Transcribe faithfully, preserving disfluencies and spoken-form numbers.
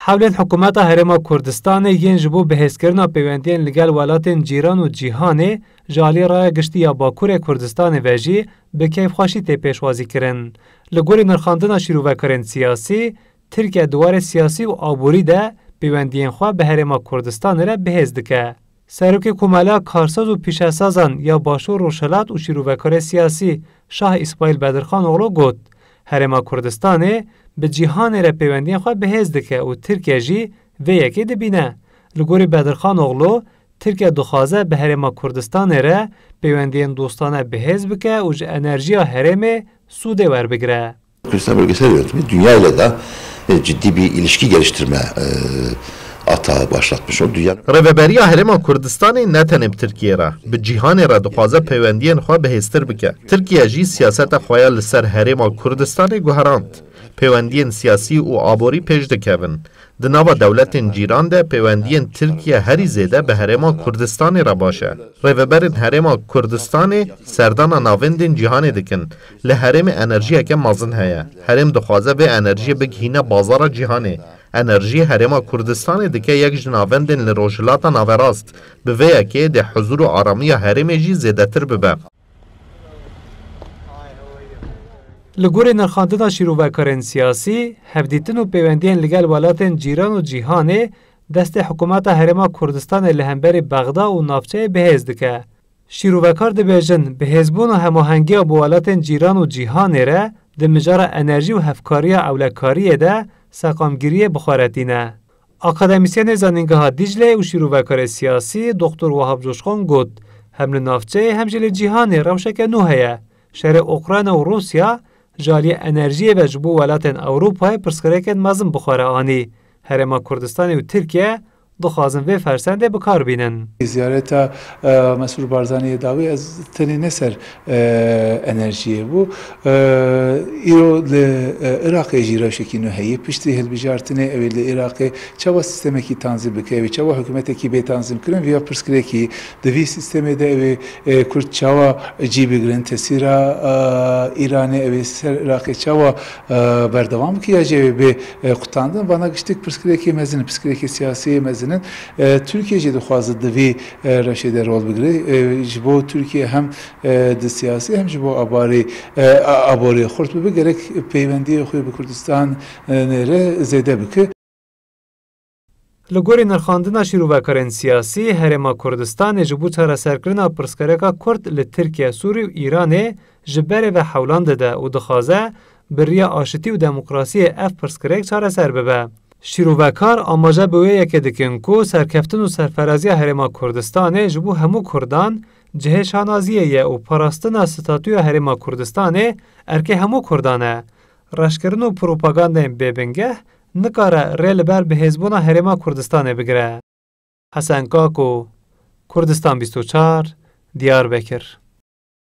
Hewlên hikûmeta Herêma Kurdistanê yên ji bo bihêzkirina peywendiyên li gel welatên cîran û cîhanê ji aliyê raya giştî ya Bakurê Kurdistanê ve jî bi keyfxweşî tê pêşwazî kirin. Li gorî nirxandina şîrovekarên siyasî, Tirkiye di warê siyasî û aborî de peywendiyên xwe bi Herêma Kurdistanê re bihêz dike. Serokê Komeleya Karsoz û Pîşesazan ya Başûr Rojhilat û şîrovekarê siyasî Şah Îsmaîl Bedirxanoglu got, Herêma Kurdistanê bi cîhanê re peywendiyên xwe bihêz dike û Tirkiye jî vê yekê dibîne. Li gorî Bedirxanoglu, Tirkiye dixwaze bi Herêma Kurdistanê re peywendiyên dostane bihêz bike û ji enerjiya herêmê sûdê werbigire. Kürdistan Bölgesel Yönetimi dünya ile de, e, ciddi bir ilişki geliştirme, e, atağı başlatmış oldu. Dünya Rêveberiya Herêma Kurdistanê ne tenê bi Tirkiyê re, bi cîhanê re dixwaze peywendiyên xwe bihêztir bike. Tirkiye jî siyaseta xwe ya li ser Herêma Kurdistanê guherand. Peywendiyên siyasî û aborî pêş dikevin. Di nava dewletên cîran de peywendiyên Tirkiye herî zêde bi Herêma Kurdistanê re baş e. Rêveberên Herêma Kurdistanê serdana navendên cîhanê dikin. Li herêmê enerjiyeke mezin heye. Herêm dixwaze vê enerjiyê bigihîne bazara cîhanê. Enerjiyê Herêma Kurdistanê dike yek ji navendên li Rojhilata Naverast. Bi vê yekê dê huzur û aramiya herêmê jî zêdetir bibe. Li gorî nirxandina şîrovekarên siyasî, hevdîtin û peywendiyên li gel welatên cîran û cîhanê destê hikûmeta Herêma Kurdistanê li hemberî Bexda û navçeyê bihêz dike. Şîrovekar dibêjin, bihêzbûn û hemahengiya bi welatên cîran û cîhanê re di mijara enerjî û hevkariya ewlekariyê de seqamgiriyê bi xwe re tîne. Akademîsyenê Zanîngeha Dîcleyê û şîrovekarê siyasî Doktor Wahab Coşkon got, Hem li navçeyê hem jî li cîhanê rewşeke nû heye. Şerê Ukrayna û Rûsya ji aliyê enerjiyê ve ji bo welatên Ewropayê pirsgirêkên mezin bi xwe re anî. Herêma Kurdistanê û Tirkiye dixwazin vê fersendê bi kar bînin. Ziyareta, e, Mesrûr Barzaniyê dawî ez tenê ne ser, e, enerjiyê bû. E, îro li, e, Iraqê jî rewşekî nû heye. Piştî hilbijartinê ew ê li Iraqê çawa sîstemekî tanzîm bike, ew ê çawa hikûmetekî bê tanzîmkirin, vêya pirsgirêkî di vî sîstemê de ew ê, e, Kurd çawa cî bigrin, tesîra, e, Îranê ew ê ser Iraqê çawa, e, berdewam bike ya jî ew ê bê, e, qutandin. Vana giştik pirsgirêkê mezin in, pirsgirêkê siyasî yê mezin in. E, Tirkiye jî dixwaze di vî, e, rewşê de rol bigire. E, ji bo Tirkiye hem, e, di siyasî hem ji bo abarî, e, a-, aboriyê xurt bibe, gerek peywendiyê xwe bi Kurdistanê re zêde bike. Li gorî nirxandina şîrovekarên siyasî, Herêma Kurdistanê ji bo çareserkirina pirsgirêka Kurd li Tirkiye, Sûrî û Îranê ji berê ve hewlan dide û dixwaze bi riya aşitî û demokrasiyê ev pirsgirêk çareser bibe. Şîrovekar amaje bi wê yekê dikin ku serkeftin û serferaziya Herêma Kurdistanê ji bo hemû Kurdan cihê şanaziyê ye û parastina statûya Herêma Kurdistanê erkê hemû Kurdan e. Reşkirin û propagandayên bêbingeh nikare rê li ber bihêzbûna Herêma Kurdistanê bigire. Hesen Kako, Kurdistan bîst û çar, Diyarbekir.